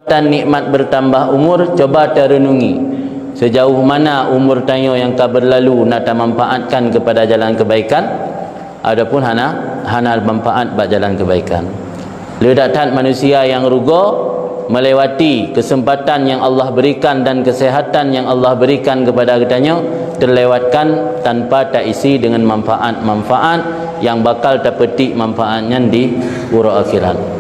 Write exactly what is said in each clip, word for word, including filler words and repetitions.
Tan nikmat bertambah umur, coba tarenungi, sejauh mana umur tanyoe nyang ka berlalu na tamanfaatkan kepada jalan kebaikan, adapun hana, hana manfaat bak jalan kebaikan. Le that-that manusia nyang rugoe melewati kesempatan nyang Allah berikan dan kesehatan nyang Allah berikan kepada geutanyoe terlewatkan tanpa taisi dengan manfaat-manfaat nyang bakal tapetik manfaat nyan di uroe akhirat.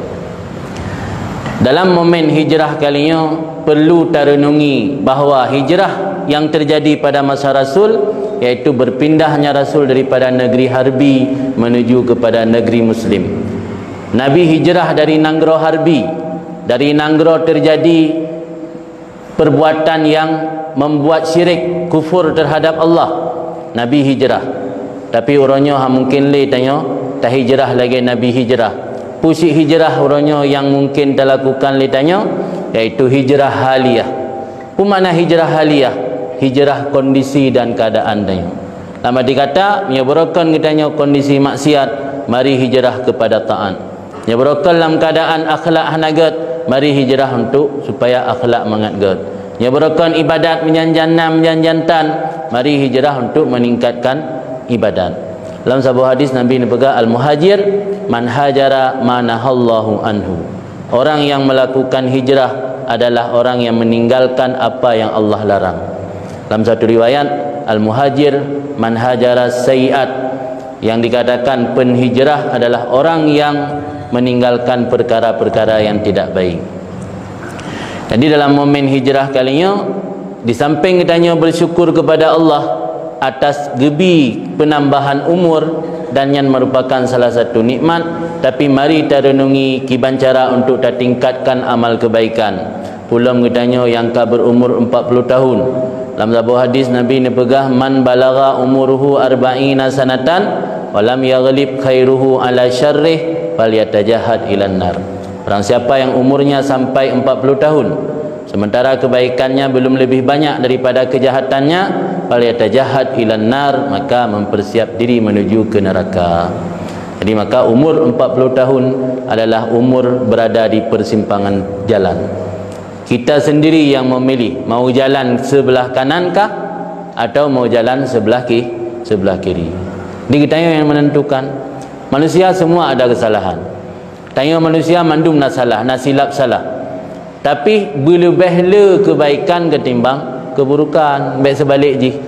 Dalam momen hijrah kali nyoe, perlu tarenungi bahwa hijrah yang terjadi pada masa Rasul, yaitu berpindahnya Rasul daripada negeri Harbi menuju kepada negeri Muslim. Nabi hijrah dari nanggroe Harbi, dari nanggroe terjadi perbuatan yang membuat syirik, kufur terhadap Allah, Nabi hijrah. Tapi uroe nyoe hana mungkin lé tanyoe tahijrah lagée Nabi hijrah. Peue cit hijrah uroe nyoe nyang mungkin talakukan lé tanyoe, yaitu hijrah haliyah. Peue makna hijrah haliyah? Hijrah kondisi dan keadaan tanyoe. Lam arti kata, meunyoe baroekon geutanyoe kondisi maksiat, mari hijrah kepada taat. Nyoe baroekon lam keadaan akhlak hana gét, mari hijrah untuk supaya akhlak mangat gét. Nyoe baroekon ibadat meujan-jan na meujan-jan tan, mari hijrah untuk meningkatkan ibadat. Lam saboh hadis Nabi neupeugah, "Al-muhajir man hajara ma nahallahu anhu." Orang yang melakukan hijrah adalah orang yang meninggalkan apa yang Allah larang. Lam satu riwayat, "Al-muhajir man hajara sayyiat." Yang dikatakan penhijrah adalah orang yang meninggalkan perkara-perkara yang tidak baik. Jadi dalam momen hijrah kali nyoe, di samping geutanyoe bersyukur kepada Allah atas geubi penambahan umur dan nyan merupakan salah satu nikmat, tapi mari tarenungi kiban cara untuk tatingkatkan amal kebaikan. Ulôn geutanyoe nyang ka berumur empat puluh tahun. Lam saboh hadis Nabi neupeugah, "Man balagha umuruhu arba'ina sanatan wa lam yaghlib khairuhu ala syarrih, falyatajahad ilan nar." Barang siapa yang umurnya sampai empat puluh tahun, sementara kebaikannya belum lebih banyak daripada kejahatannya, falyatajahad ilan nar, maka mempersiap diri menuju ke neraka. Jadi maka umur empat puluh tahun adalah umur berada di persimpangan jalan. Kita sendiri yang memilih mau jalan sebelah kanan kah atau mau jalan sebelah ki-, sebelah kiri. Di geutanyoe yang menentukan. Manusia semua ada kesalahan. Tanyoe manusia mandum na salah, na silap salah. Tapi beuleubeh le kebaikan ketimbang keburukan. Bék seubalik jih.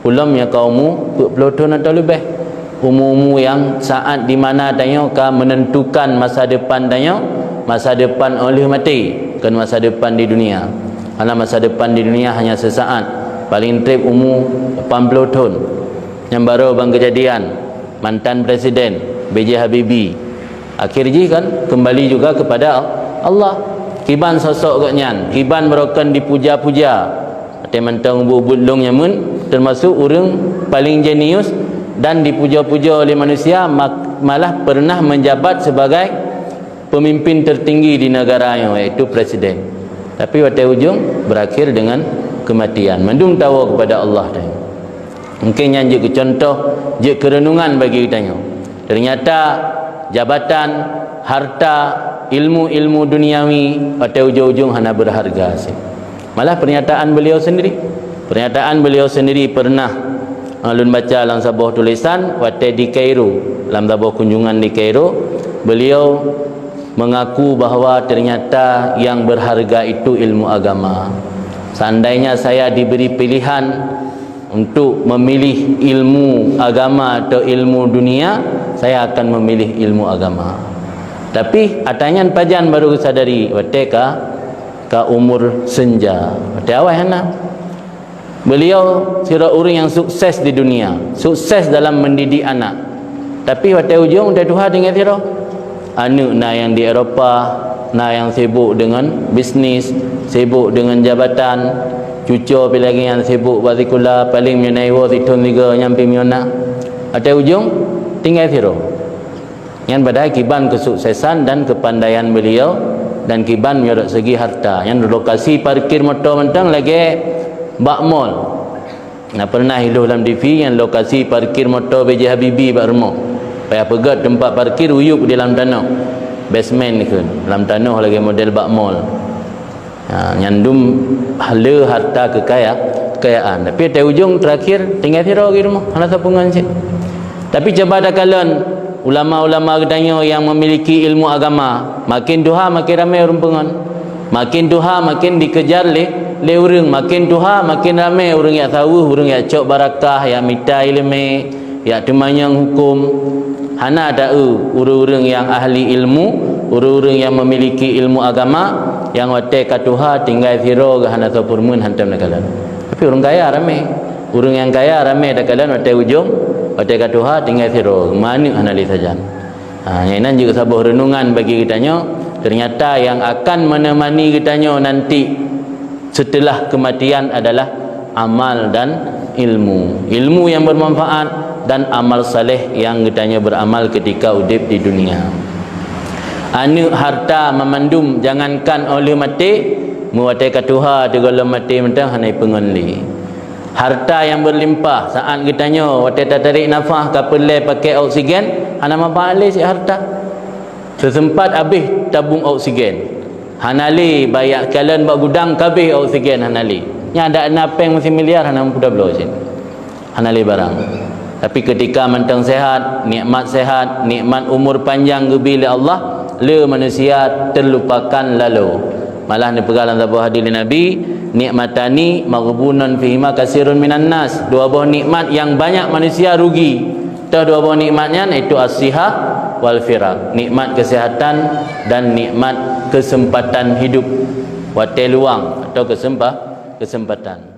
Ulôn nyang ka umu peuet ploh thon atau leubeh. Umu-umu nyang saat di mana tanyoe ka menentukan masa depan tanyoe, masa depan óh lheueh maté, kon masa depan di dunia. Karena masa depan di dunia hanya sesaat, paling treb umu lapan ploh thon. Nyang baru ban keujadian, mantan presiden B J Habibie, akhir jih kan kembali juga kepada Allah. Kiban sosok gobnyan, kiban baroekon dipuja-puja. Watée mantong ubit-ubit lôn nyameun, termasuk ureuëng paling jenius dan dipuja-puja oleh manusia, mak-, malah pernah menjabat sebagai pemimpin tertinggi di negara nyoe, yaitu presiden. Tapi watée ujong berakhir dengan kematian. Mandum tawoe kepada Allah tadi. Mungkin nyan jeuet keu contoh, jeuet keu renungan bagi geutanyoe. Ternyata jabatan, harta, ilmu-ilmu duniawi watée ujong-ujong hana berharga sih. Malah pernyataan beliau sendiri. Pernyataan beliau sendiri pernah, eh, lôn baca lam saboh tulisan watée di Kairo, lam saboh kunjungan di Kairo, beliau mengaku bahwa ternyata yang berharga itu ilmu agama. Seandainya saya diberi pilihan untuk memilih ilmu agama atau ilmu dunia, saya akan memilih ilmu agama. Tapi ata nyan pajan baru geusadari, watée ka, ka umur senja, watée awai hana. Beliau sidroe ureuëng nyang sukses di dunia, sukses dalam mendidik anak. Tapi watée ujong, watée tuha tinggai sidroe. Aneuëk na nyang di Eropa, na nyang sibuk deungon bisnis, sibuk deungon jabatan, cucoe pih lagée nyan sibuk bak sikula, paléng meunyoe na iwoe sithon sigoe nyang pih meunyoe na. Watée ujong, tinggai sidroe. Nyan padahai kiban kesuksesan dan kepandaian beliau dan kiban meunurot segi harta. Nyan lokasi parkir moto mantong lagée bak mall. Na pernah ilôh lam T V nyan lokasi parkir moto B J Habibie bak rumoh. Payah peugét teumpat parkir uyueb di lam tanoh. Basement kheun, lam tanoh lagée model bak mall. Ha, nyan dum le harta keukaya-, kekayaan. Tapi di ujong terakhir tinggai sidroe geuh rumoh, hana sapeue ngon cit. Tapi cuba takalon ulama-ulama geutanyoe nyang memiliki ilmu agama, makin tuha makin ramé ureuëng peungon. Makin tuha makin dikejar lé, lé ureuëng, makin tuha makin ramé ureuëng jak saweuh, ureuëng jak cok barakah, jak mita iéleumé, jak teumanyong huköm. Hana ta-eu ureuëng-ureuëng nyang ahli ilmu, ureuëng-ureuëng nyang memiliki ilmu agama, nyang watée ka tuha tinggai sidroe geuh hana soe peurumeuen hantom takalon. Tapi ureuëng kaya ramé. Ureuëng nyang kaya ramé takalon watée ujong, watée ka tuha tinggai sidroe, manök hana lé sajan. Ha, nyan jeuet saboh renungan bagi geutanyoe. Ternyata nyang akan menemani geutanyoe nanti setelah kematian adalah amal dan ilmu. Ilmu yang bermanfaat dan amal saleh yang geutanyoe beramal ketika udeb di dunia. Aneuëk, harta, mamandum, jangankan óh lheueh maté, meu watée ka tuha teuh gohlom maté mantong hana ipeungon lé. Harta yang berlimpah, saat geutanyoe watée tatarék nafas ka peureulée pakai oksigen, hana manfaat lé cit harta. Seuseumpat habéh tabong oksigen. Hana lé, bak jak kalon bak gudang ka habéh oksigen, hana lé. Nyan dak na péng meusimilyar hana meupeue tabloe cit. Hana lé barang. Tapi ketika mantong sehat, nikmat sehat, nikmat umur panjang geubri lé Allah, le manusia terlupakan lalu. Malah neupeugah lam saboh hadis lé Nabi, "Nikmatani maghbunun fihima katsirun minan nas." Dua boh nikmat nyang banyak manusia rugi. Toh dua boh nikmat nyan, yaitu as-sihah wal firagh, nikmat kesehatan dan nikmat kesempatan hidup, watée luang atau kesempa-, kesempatan.